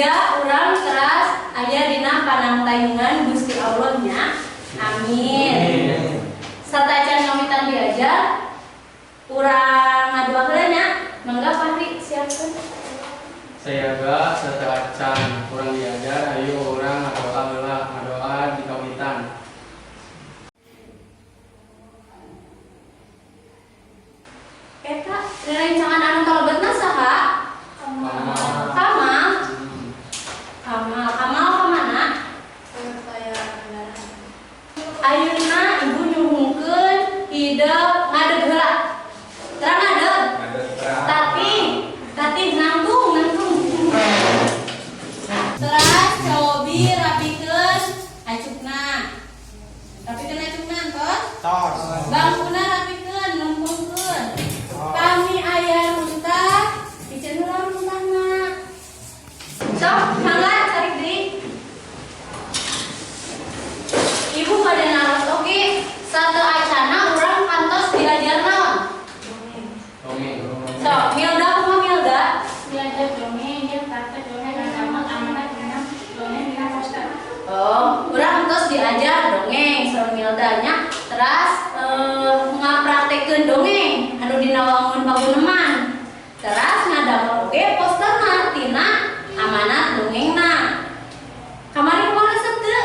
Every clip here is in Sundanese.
Mugia urang teras aya dina panangtayungan Gusti Allah nya. Amin. Satacan ngawitan diajar, urang ngadoa heula nya. Mangga, Fahri, siapkeun. Sayaga sateuacan urang diajar, ayo urang ngadoa heula, ngadoa di kawitan. Eta rerencangan anu kalebetna saha? Kamal. Kamal. Kamal, Kamal ka mana? Ayeuna Ibu nyuhunkeun hidep ngadeg heula. Terang ngadeg. Tati, tati nangtung, nangtung. Teras cobi rapikeun acukna. Rapikeun acukna tos. Tos. Bangkuna rapikeun, lempengkeun. Kami aya runtah, piceun heula runtahna. Sok, mangga cari deui. Ibu bade naros oge, sateuacana urang kantos diajar naon? Dongeng. Sok, Milda, kumaha Milda? Diajar dongeng, dia praktek dongeng ngagamel amanat dina dongeng dina poster. Oh, urang tos diajar dongeng sareng Milda nya, teras ngapraktekeun dongeng anu dina wangun paguneman. Teras ngadamel oge posterna tina amanat dongengna. Kamari kumaha, resep teu?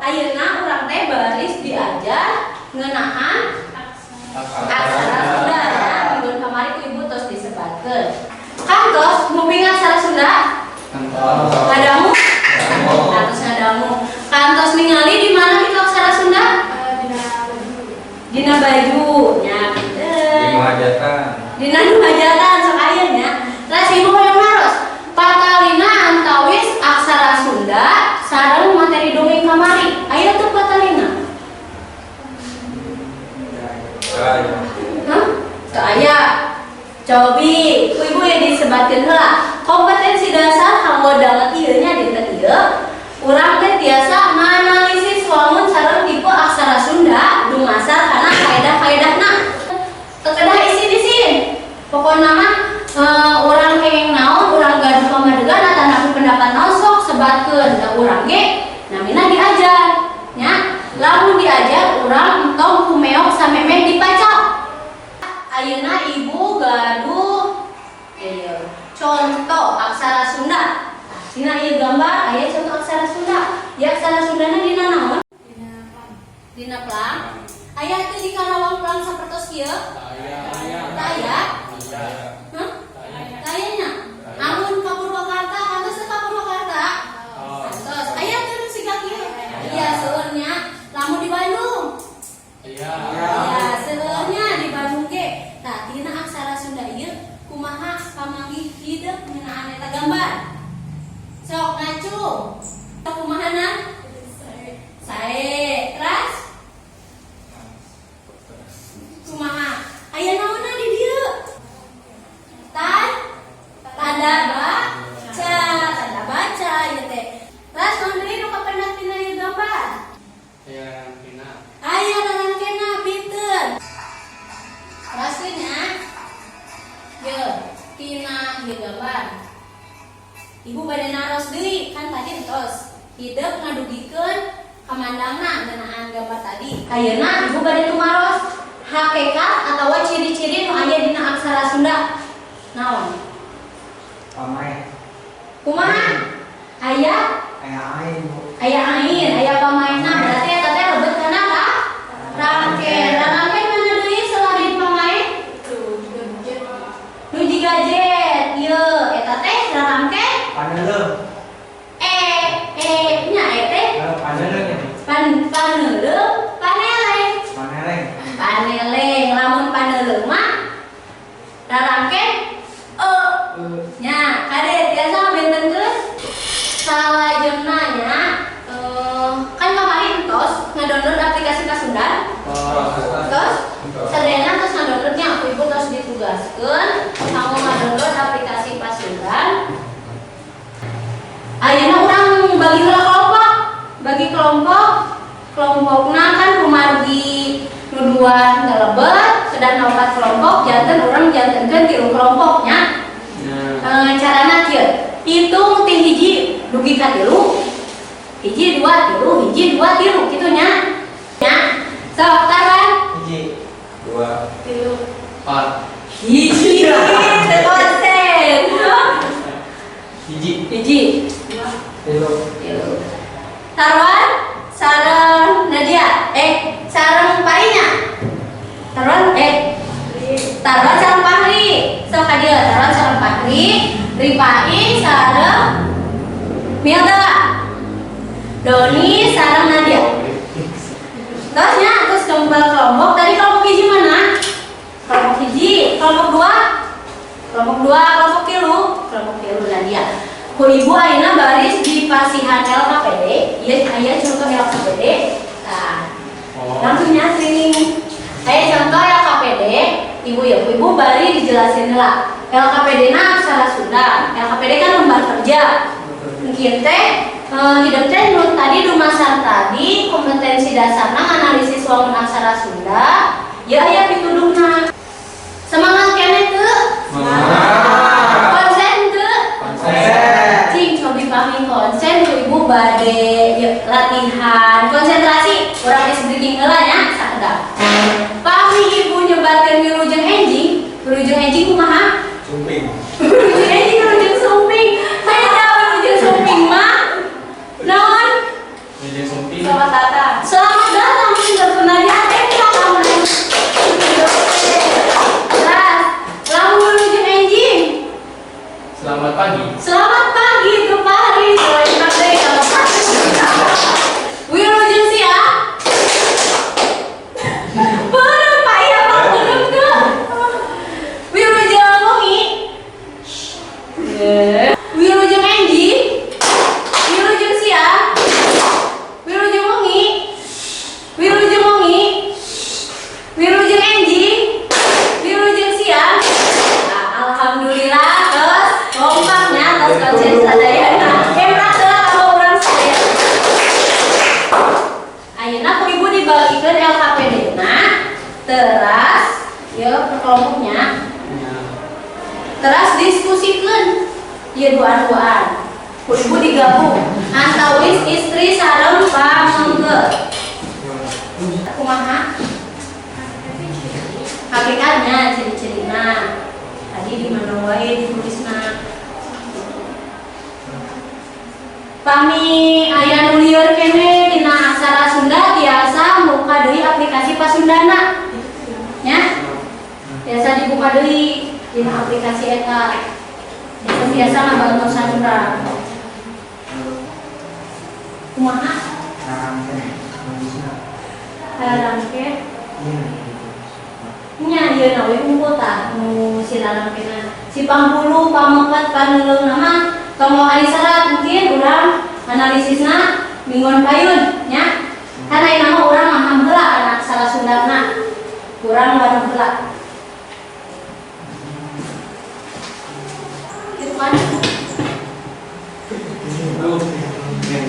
Ayeuna urang teh baris diajar ngeunaan aksara Sunda ya. Minggu kamari ku Ibu tos disebatkeun. Kantos nguping aksara Sunda? Kantos. Ngadangu? Kantos ngadangu. Kantos ningali di mana itu aksara Sunda? Dina baju. Dina baju nya, pinter. Di hajatan. Dina nu hajatan sok aya nya. Terus Ibu hoyong naros. Patalina antawis aksara Sunda sareng materi dongeng kamari. Aya teu patalina? Hah? Teu aya. Cobi, ku Ibu ya disebatkeun heula. Kompetensi dasar kanggo danget ieu nya dinten ieu. Urang teh tiasa nganalisis wangun sareng tipe aksara Sunda dumasar kana kaedah-kaedahna. Teu kedah isin-isin. Pokona mah urang kengeng naon, urang gaduh pamadegan atanapi pendapat naon, sok sebatkeun. Da urang ge namina diajar nya. Lamun diajar, urang entong kumeok samemeh dipacok. Ayeuna Ibu gaduh ieu contoh aksara Sunda. Dina ieu gambar aya contoh aksara Sunda. Ya, aksara Sundana dina naon? Dina plang. Dina plang. Aya teu di Karawang plang sapertos kieu? Aya. Teu aya? Hah? Teu aya nya? Amun ka Purwakarta, kantos teu ka Purwakarta? Kantos. Aya teu nu siga kieu? Iya, seueur nya. Lamun di Bandung? Iya. Ya, seueurnya di Bandung ge. Tah, tina aksara Sunda ieu kumaha pamanggih hidep ngeunaan eta gambar? Sok ngacung. Kumahana? Sae. Teras kumaha? Aya naonna di dieu? Tan tanda baca, tanda baca ieu teh. Teras naon deui nu kapendak tina ieu gambar? Aya rangkina. Aya rarangkena, pinter. Teraskeun nya. Ye, tina ieu gambar. Ibu bade naros deui, kan tadi entos hidep ngadugikeun kamandangna ngeunaan gambar tadi. Ayeuna Ibu bade tumaros hakekat atawa ciri-ciri nu aya dina aksara Sunda. Naon? Pamae. Kumaha? Aya Aya ain, Bu. Aya ain, aya pamaena, berarti eta teh lebet kana ka rangken. Rangken mana deui selain pamae? Nu jiga jet. Ieu eta teh rangken. Paneuleuh. E e nya e teh. Paneuleuh nya. Paneuleuh, paneleng. Paneleng. Paneleng, lamun paneuleuh mah rarangken e. Nya, kade tiasa ngabentenkeun. Salajengna nya, kan kemarin tos ngadownload aplikasi Pasundan. Tos sadayana tos ngadownloadnya, aku Ibu tos ditugaskeun kanggo ngadownload aplikasi Pasundan. Ayeuna urang bagi heula kelompok, bagi kelompok, kelompokna kan kumargi nu dua teu lebet, sudah opat kelompok, janten urang jantenkeun tilu kelompoknya. Ya. Carana kieu. Dugi ka tilu. Hiji, dua, tilu, hiji, dua, tilu, kitu nya. Nya. Sok, taruhan. Hiji. Dua. Tilu. 4. Hiji, teu konsen. Hiji. Hiji. Dua. Tilu. Tilu. Taruhan sareng Nadia, sareng Parinya. Taruhan taruhan sareng Fahri. Sok ka dieu, taruhan sareng Fahri, Ripai sareng Milda. Doni sareng Nadia. Terusnya, terus kembali kelompok. Tadi kelompok hiji mana? Kelompok hiji, kelompok dua, kelompok dua, kelompok tilu, kelompok tilu Nadia. Ku ibu ayeuna baris di pasihan LKPD, ieu aya contoh LKPD. Nah, Oh. langsung nya training. Aya contoh LKPD, ibu ya, ibu bari dijelasin lah. LKPD na aksara Sunda. LKPD kan lembar kerja. Mungkin teh hidup teh nu tadi dumasar tadi kompetensi dasarna analisis wangun aksara Sunda, ya aya pituduhna. Semangat keneh teu? Semangat. Konsen teu? Konsen. Cing cobi pami konsen ku ibu bade ya, latihan konsentrasi urang ice breaking heula nya sakedap. Pami ibu nyebatkeun wilujeng enjing, wilujeng enjing kumaha? Sumping. Wilujeng enjing, wilujeng sumping. Beda wilujeng sumping mah. Naon? Wilujeng sumping. Selamat datang. Selamat datang pinter pernah ATK kamu. Terus, lamun wilujeng enjing. Selamat pagi. Selamat pagi tuh Fahri. Selamat deh kalau Wilujeng siang. Beureum Pak ya Pak beureum teu. Wilujeng wengi. Wilujeng enjing. Wilujeng siang. Wilujeng wengi. Wilujeng wengi. Wilujeng enjing. Wilujeng siang. Nah, alhamdulillah terus kompaknya terus konsen sadayana. Hebat lah kalau urang sadaya. Ayeuna ku ibu dibagikeun LKPD na teras ya per kelompoknya Ya. teras diskusikan ieu duaan-duaan ku ibu digabung antawis istri sareng pamengke kumaha hakikatnya ciri-cirina tadi di mana wae ditulisna. Pami aya nu lieur keneh dina aksara Sunda tiasa muka deui aplikasi Pasundana nya, biasa dibuka deui dina aplikasi eta biasa biasa ngabantosan urang kumaha. Narangke. Bagusna. Rarangke. Iya. Nya ieu na we unggul tah nu si rarangkena si pangpulu pamengket paneuleuh mah tong waka diserat, mungkin urang analisisna minggon payun nya, kan ayeuna mah urang ngaham heula kana aksara Sundana, urang waduh heula gitu kan. Duh. Nya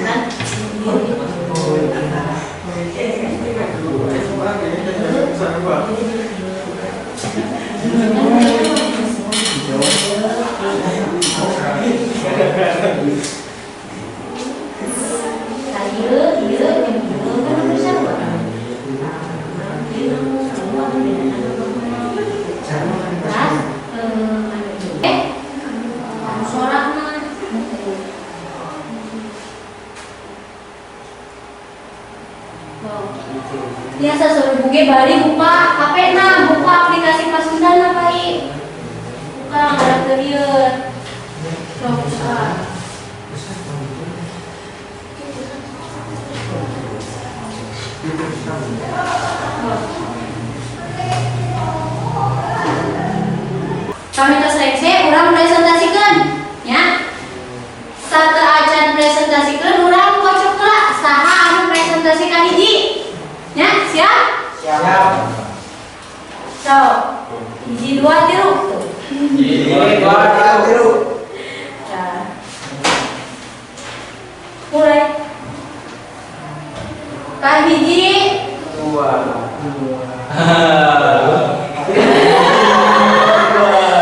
kan. Tah ieu ieu jeung ieu kan hampir sarua. Ieu sarua bedana. Terus anu sorana. Oh. Biasa suruh buge bari buka HP na, buka aplikasi Pasundana Pak. Buka ngarep ieu. Sok buka. Kami tos rengse urang presentasikan ya. Sateuacan presentasikan urang kocok heula saha anu presentasi ka hiji. Ya, siap? Siap. Sok. Hiji dua tilu. Hiji, Dua, tiga, tilu. Nah. Mulai. Ka hiji Dua. Dua. Dua.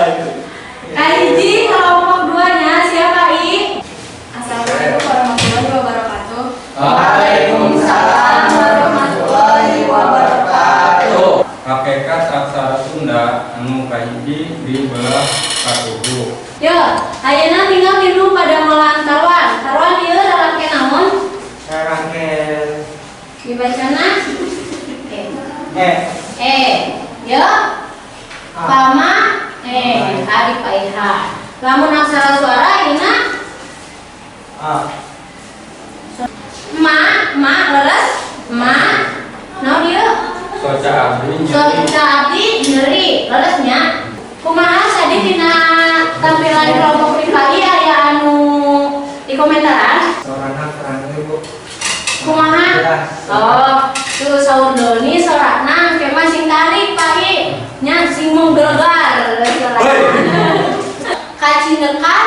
Aksara Sunda anu kahiji di belah katuhu. Ya, ayeuna tinggal tilu pada melan Tarwan. Tarwan, ieu rarangken naon? Rangken. Dibacana? E. E. E. Ya, A. Pama E, A dipaihan. Lamun aksara suara ina A. Ma, ma leres, ma. Naon ieu? Soca abdi nyeri. Soca abdi nyeri, leresnya. Kumaha tadi dina tampilan kelompok PKI aya anu di komentaran? Sorana kurang, Ibu. Kumaha? Jelas. Oh, tuh saur Doni sorana ke mah sing tarik Pak I. Nya sing menggelegar. Kacindekan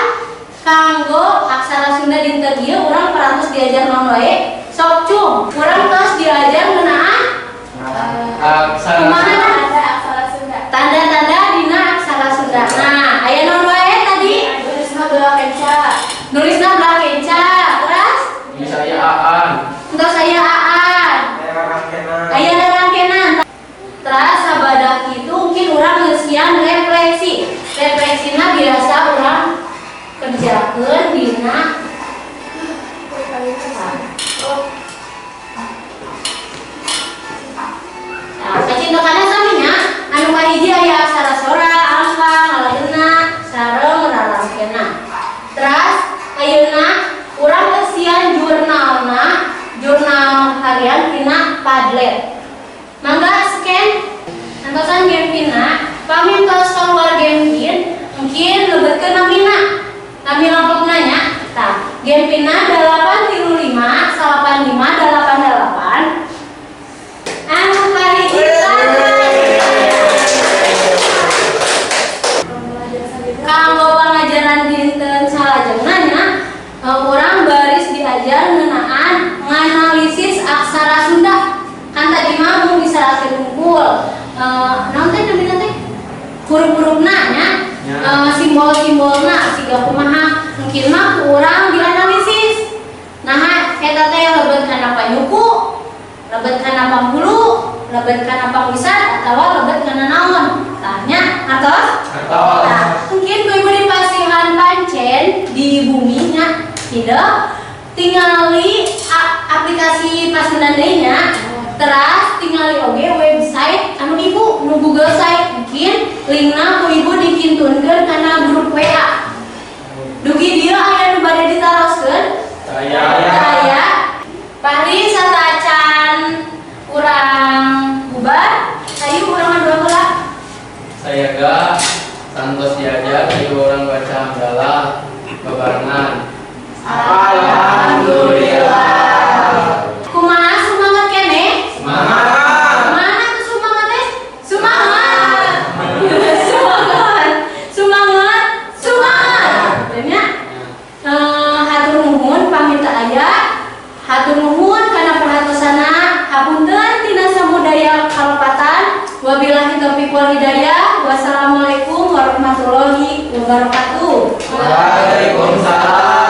kanggo aksara Sunda dinten ieu urang parantos diajar naon wae? Sok cung, urang tos diajar ngeunaan Aksara. Kumaha? Tanda aksara Sunda. Tanda-tanda dina aksara Sunda. Nah, aya naon wae tadi? Nulisna belah kenca. Nulisna belah kenca, terus Bisa aya aan. Entos aya aan. Aya rangkenan. Aya rangkenan. Terus sabada kitu mungkin urang ngeusian refleksi. Refleksina biasa urang kerjakeun dina. Oh, Nah, kacindekanna sami nya, anu kahiji aya aksara sora, angka, ngalagena, sareng rarangkena. Terus ayeuna urang ngeusian jurnalna, jurnal harian tina Padlet. Mangga scan antosan Gempina, pami tos keluar Gempin, mungkin lebetkeun namina. Nami lengkapna nya. Tah, Gempina 835 85 88 anu kahiji. Kanggo pangajaran dinten salajengna nya, urang baris diajar ngeunaan nganalisis aksara Sunda. Kan tadi mah mung diseratkeun hungkul. Naon teh namina teh? Huruf-hurufna nya. Ya. Simbol-simbolna siga kumaha mungkin mah ku urang dianalisis. Nah, eta teh lebet kana panyuku, lebet kana panghulu, lebet kana pangwisan, atawa lebet kana naon. Tah nya, atos? Atos. Nah, mungkin ku ibu dipasihan pancen di bumi nya, tidak tingali aplikasi Pasundan deui nya. Teras tingali oge website anu ibu nu Google Site, mungkin linkna ku ibu dikintunkeun kana grup WA. Dugi dieu aya nu bade ditaroskeun? Saya. Saya Pahli sateuacan urang bubar, ayo urang ngadoa heula. Saya ga santos diajar di urang baca hamdalah bebarengan. Alhamdulillah. Kumaha, semangat keneh? Semangat. Mana tuh semangat teh? Semangat. Semangat. Semangat. Semangat. Nya. Hatur nuhun pamit aya. Hatur nuhun kana perhatosana. Hapunten tina samudaya kalepatan. Wabillahi taufiq wal hidayah. Wassalamualaikum warahmatullahi wabarakatuh. Waalaikumsalam.